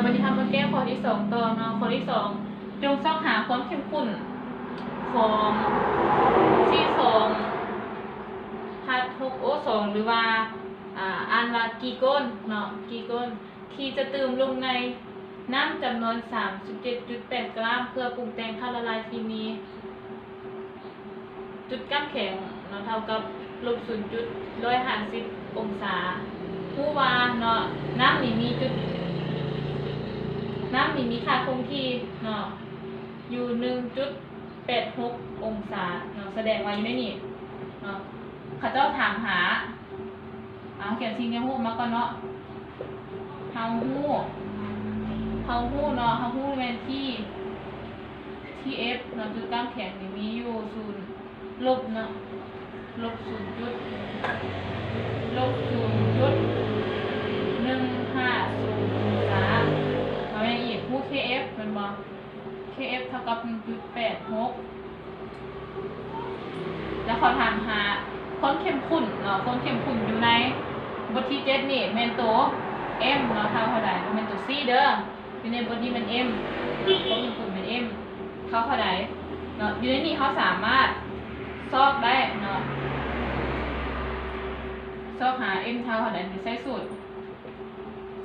ບັດນີ້ເຮົາມາແກ້ຂໍ້ທີສອງຕໍ່ເນາະ. ຂໍ້ທີສອງ ຈົ່ງຊອກຫາຄວາມເຂັ້ມຂຸ້ນຂອງ ຊີສອງ ທາດ ຫົກ ໂອ ສອງ ຫຼືວ່າ ອ່າ ອ່ານວ່າກີໂກນເນາະ ກີໂກນ ທີ່ຈະຕື່ມລົງໃນນ້ຳຈຳນວນ ສາມສິບເຈັດຈຸດແປດ ກຣາມ ເພື່ອປຸງແຕ່ງທາດລະລາຍທີ່ມີຈຸດກ້ຳແຂງເນາະ ເທົ່າກັບ ລົບ ສູນຈຸດໜຶ່ງຫ້າສິບ ອົງສາ. ຮູ້ວ່າເນາະ ນ້ຳນີ້ມີຈຸດ ນ້ຳນີ້ມີຄ່າຄົງທີ່ເນາະ ຢູ່ ໜຶ່ງຈຸດແປດຫົກ ອົງສາເນາະ ສະແດງວ່າຢູ່ໃນນີ້ເນາະ ເຂົາເຈົ້າຖາມຫາ ເຮົາຂຽນສິ່ງທີ່ຮູ້ມາກ່ອນເນາະ. ເຮົາຮູ້ ເຮົາຮູ້ເນາະ ເຮົາຮູ້ແມ່ນທີ່ ທີ່ F ເນາະ ຈຸດກ້ຳແຂງນີ້ມີຢູ່ ສູນ ລົບເນາະ ລົບ ສູນຈຸດ ລົບ ສູນຈຸດໜຶ່ງຫ້າສູນ ອົງສາ. ເຮົາຍັງອີກ ຮູ້ K F ແມ່ນບໍ່? K F ເທົ່າກັບ ໜຶ່ງຈຸດແປດຫົກ ແລ້ວເຂົາຖາມຫາຄວາມເຂັ້ມຂຸ້ນເນາະ ຄວາມເຂັ້ມຂຸ້ນຢູ່ໃນບົດທີເຈັດນີ້ແມ່ນໂຕ M ເນາະ ເທົ່າເທົ່າໃດ? ບໍ່ແມ່ນໂຕ C ເດີ ຢູ່ໃນບົດນີ້ແມ່ນ M ຄວາມເຂັ້ມຂຸ້ນແມ່ນ M ເທົ່າເທົ່າໃດເນາະ. ຢູ່ໃນນີ້ເຮົາສາມາດຊອກໄດ້ເນາະ ຊອກຫາ M ເທົ່າເທົ່າໃດ ໂດຍໃຊ້ສູດ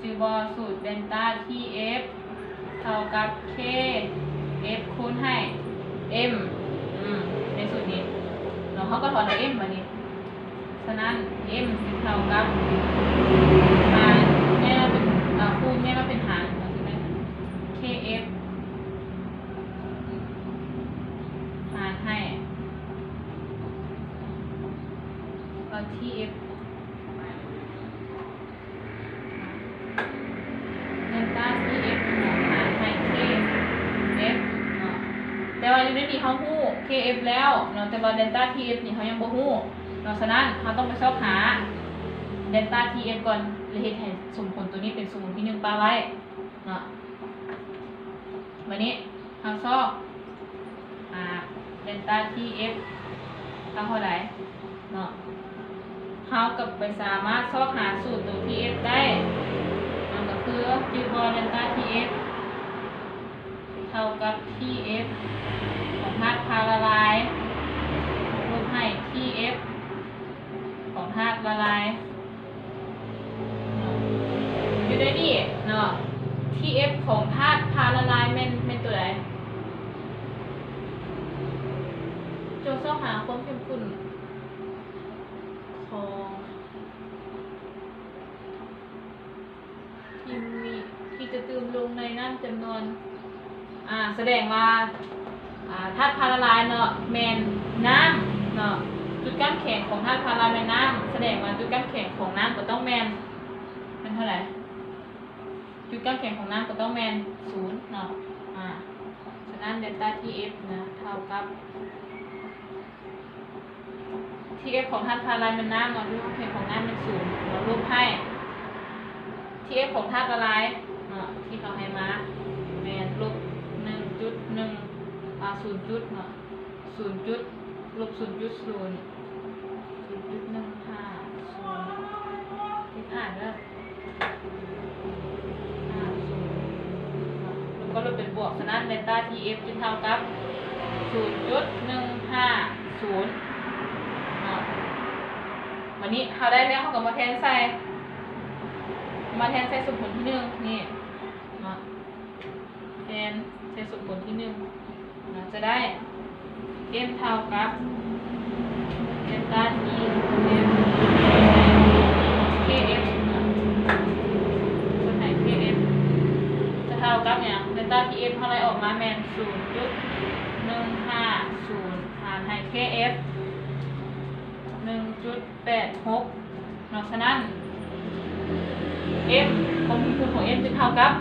ຈື່ບໍ່? ສູດເດນຕາ T F ເທົ່າກັບ K F ຄູນໃຫ້ M ອືມ ໃນສູດນີ້ເນາະ ເຮົາກໍຖອນເອົາ M ບາດນີ້. ສະນັ້ນ M ເທົ່າກັບ ຫານ ແຍກມາເປັນ ເອີ ຄູນ ແຍກມາເປັນຫານ K F ຫານໃຫ້ ແລ້ວ T F ເດນຕາ T F ຫານໃຫ້ K F ເນາະ ແຕ່ວ່າຢູ່ໃນນີ້ເຮົາຮູ້ K F ແລ້ວເນາະ ແຕ່ວ່າເດນຕາ T F ນີ້ເຮົາຍັງບໍ່ຮູ້ເນາະ. ສະນັ້ນເຮົາຕ້ອງໄປຊອກຫາເດນຕາ T F ກ່ອນ ແລະ ເຮັດໃຫ້ສົມຜົນໂຕນີ້ເປັນສົມຜົນທີໜຶ່ງປະໄວ້ເນາະ. ບາດນີ້ເຮົາຊອກ ອ່າ ເດນຕາ T F ເທົ່າເທົ່າໃດເນາະ ເຮົາກໍໄປສາມາດຊອກຫາສູດໂຕ T F ໄດ້ ມັນກໍຄື ຈື່ບໍ່? ເດນຕາ T F ເທົ່າກັບ T F ຂອງທາດພາລາລາຍ ລົບໃຫ້ T F ຂອງທາດລະລາຍ ຢູ່ໃນນີ້ເນາະ T F ຂອງທາດພາລາລາຍແມ່ນ ແມ່ນໂຕໃດ? ຈົ່ງຊອກຫາຄວາມເຂັ້ມຂຸ້ນຂອງ ທີ່ມີ ທີ່ຈະຕື່ມລົງໃນນ້ຳຈຳນວນ ອ່າ ສະແດງວ່າ ອ່າ ທາດພາລາລາຍເນາະ ແມ່ນນ້ຳເນາະ ຈຸດກ້ຳແຂງຂອງທາດພາລາລາຍແມ່ນນ້ຳ ສະແດງວ່າຈຸດກ້ຳແຂງຂອງນ້ຳກໍຕ້ອງແມ່ນ ແມ່ນເທົ່າໃດ? ຈຸດກ້ຳແຂງຂອງນ້ຳກໍຕ້ອງແມ່ນສູນເນາະ ອ່າ ສະນັ້ນ ເດນຕາ T F ນະ ເທົ່າກັບ T F ຂອງທາດພາລາລາຍແມ່ນນ້ຳເນາະ ທີ່ເຮົາເຫັນຂອງນ້ຳແມ່ນສູນເນາະ ລົບໃຫ້ T F ຂອງທາດລະລາຍເນາະ ທີ່ເຂົາໃຫ້ມາແມ່ນລົບໜຶ່ງຈຸດໜຶ່ງ ອ່າ ສູນຈຸດເນາະ ສູນຈຸດ ລົບສູນຈຸດສູນ ສູນຈຸດໜຶ່ງຫ້າສູນ ທີ່ຜ່ານເດີ ຫ້າສູນ ແລ້ວກໍລົບເປັນບວກ ສະນັ້ນ ເດນຕາ T F ຈຶ່ງເທົ່າກັບ ສູນຈຸດໜຶ່ງຫ້າສູນເນາະ. ບາດນີ້ເຮົາໄດ້ແລ້ວ ເຮົາກໍມາແທນໃສ່ ມາແທນໃສ່ສົມຜົນທີໜຶ່ງນີ້ເນາະ ແທນໃສ່ສົມຜົນທີໜຶ່ງເນາະ ຈະໄດ້ M ເທົ່າກັບ ເດນຕາ T F K F ເນາະ ສ່ວນໃຫ້ K F ຈະເທົ່າກັບຫຍັງ? ເດນຕາ T F ເຮົາໄລ່ອອກມາແມ່ນ ສູນຈຸດໜຶ່ງຫ້າສູນ ຫານໃຫ້ K F ໜຶ່ງຈຸດແປດຫົກເນາະ. ສະນັ້ນ M ຄວາມເຂັ້ມຂຸ້ນຂອງ M ຈະເທົ່າກັບ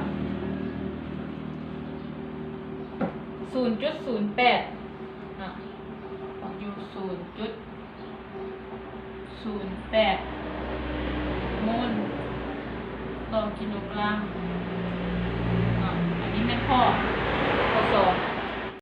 ສູນຈຸດສູນແປດເນາະ ຢູ່ສູນຈຸດສູນແປດໂມນຕໍ່ກິໂລກຣາມເນາະ. ອັນນີ້ແມ່ນຂໍ້ ຂໍ້ສອງ.